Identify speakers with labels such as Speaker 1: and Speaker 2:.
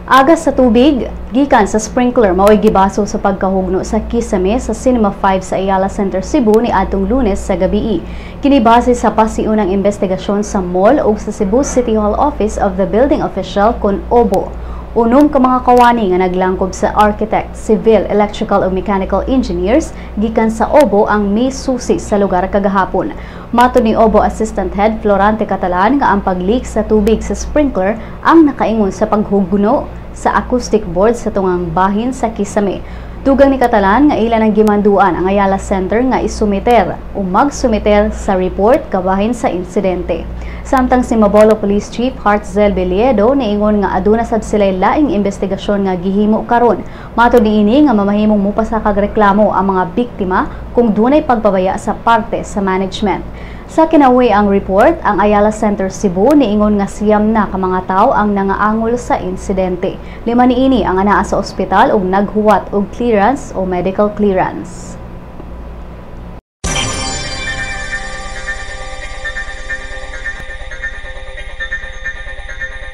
Speaker 1: Agas sa tubig gikan sa sprinkler mao'y gibaso sa pagkahugno sa kisame sa Cinema 5 sa Ayala Center Cebu ni adtong Lunes sa gabii. Kini base sa pasiunang investigasyon sa mall ug sa Cebu City Hall Office of the Building Official kon OBO. 6 ka mga kawani nga naglangkob sa architect, civil, electrical ug mechanical engineers gikan sa OBO ang misusi sa lugar kagahapon. Matod ni OBO Assistant Head Florante Catalan nga ang pag-leak sa tubig sa sprinkler ang nakaingon sa paghugno sa acoustic board sa tungang bahin sa kisame. Dugang ni Catalan nga ila nang gimanduan ang Ayala Center nga isumiter o magsumiter sa report kabahin sa insidente. Samtang si Mabolo Police Chief Hartzel Beliedo niingon nga aduna sab sila laing investigasyon nga gihimo karon. Matod niini nga mamahimong mupasa kag reklamo ang mga biktima kung dunay pagpabaya sa parte sa management. Sa kinawi ang report, ang Ayala Center Cebu niingon nga 9 na ka mga tawo ang nangaangol sa insidente. 5 niini ang anaa sa ospital ug naghuwat og clearance o medical clearance.